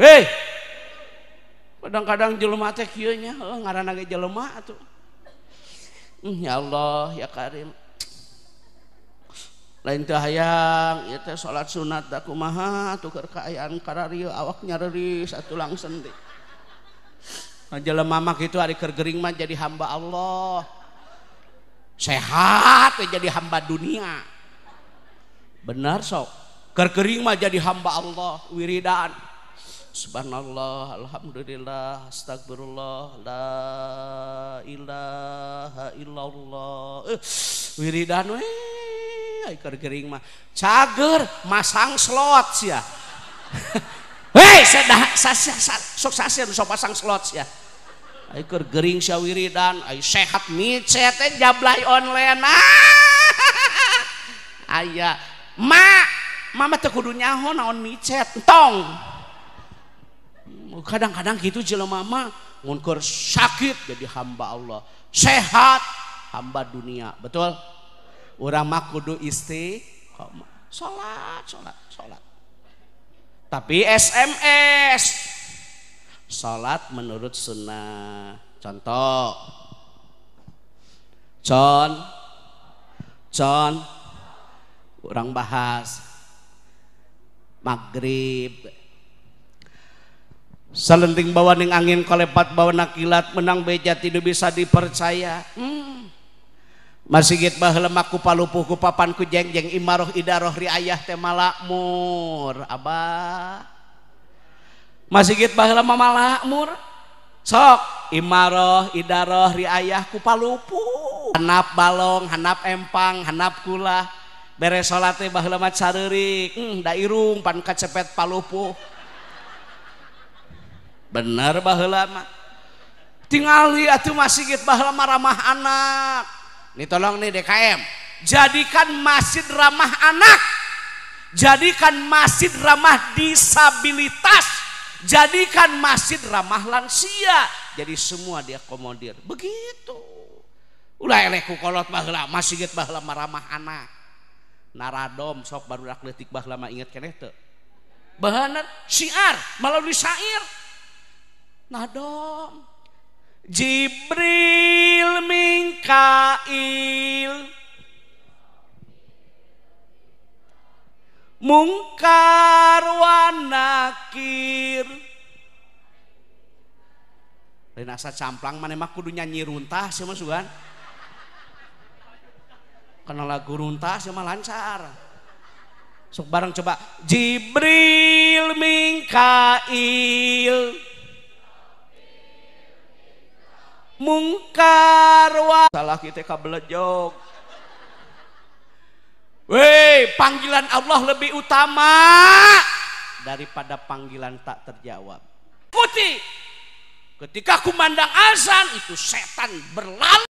Hei, kadang-kadang jelema teh kieu nya, ngaranna ge jelema atuh. Ya Allah, ya Karim. Lain teu hayang ieu teh salat sunat da kumaha atuh keur kaayaan kararieu awak nyareris atuh langsung teh. Jelema mah kitu ari keur gering mah jadi hamba Allah. Sehat we jadi hamba dunia. Benar sok. Keur gering mah jadi hamba Allah, wiridan. Subhanallah, alhamdulillah, astagfirullah, la ilaha illallah. Wiridan we keur gering mah. Cager masang slot sia. Hei, sok sasir sok pasang slot sia. Ai keur gering sia wiridan, ai sehat micet teh jablay online. Aya, ma, mama teu kudu nyaho naon micet, entong. Kadang-kadang gitu jelema mah mun keur sakit jadi hamba Allah, sehat hamba dunia, betul? Urang mah kudu istiqomah, salat, salat, salat. Tapi SMS salat menurut sunnah. Contoh, con, con, orang bahas maghrib. Selenting bawa ning angin kolepat bawa nakilat menang beja tidak bisa dipercaya. Masigit baheula ku palupuh ku papan ku jengjeng imaroh idaroh riayah teh malakmur abah. Masigit baheula mah malakmur. Sok imaroh idaroh riayah ku palupuh. Hanap balong, hanap empang, hanap kula. Beres salat teh baheula mah careurik, da irung pan kacepet palupuh. Bener baheula mah. Tingali atuh masjid baheula mah ramah anak. Nih tolong nih DKM, jadikan masjid ramah anak, jadikan masjid ramah disabilitas, jadikan masjid ramah lansia. Jadi semua diakomodir. Begitu. Ulah eleh ku kolot baheula masjid baheula mah ramah anak. Naradom sok barudak leutik baheula mah inget keneh teu? Bener syiar melalui syair. Nadom Jibril Mikail Mungkar wa Nakir. Lain asa camplang maneh mah kudu nyanyi runtah sia mah sugan. Kana lagu runtah sia mah lancar. Sok bareng coba Jibril Mikail Mungkar wa salah kita kabelejog. Weh, panggilan Allah lebih utama daripada panggilan tak terjawab. Putih. Ketika kumandang azan itu setan berlalu.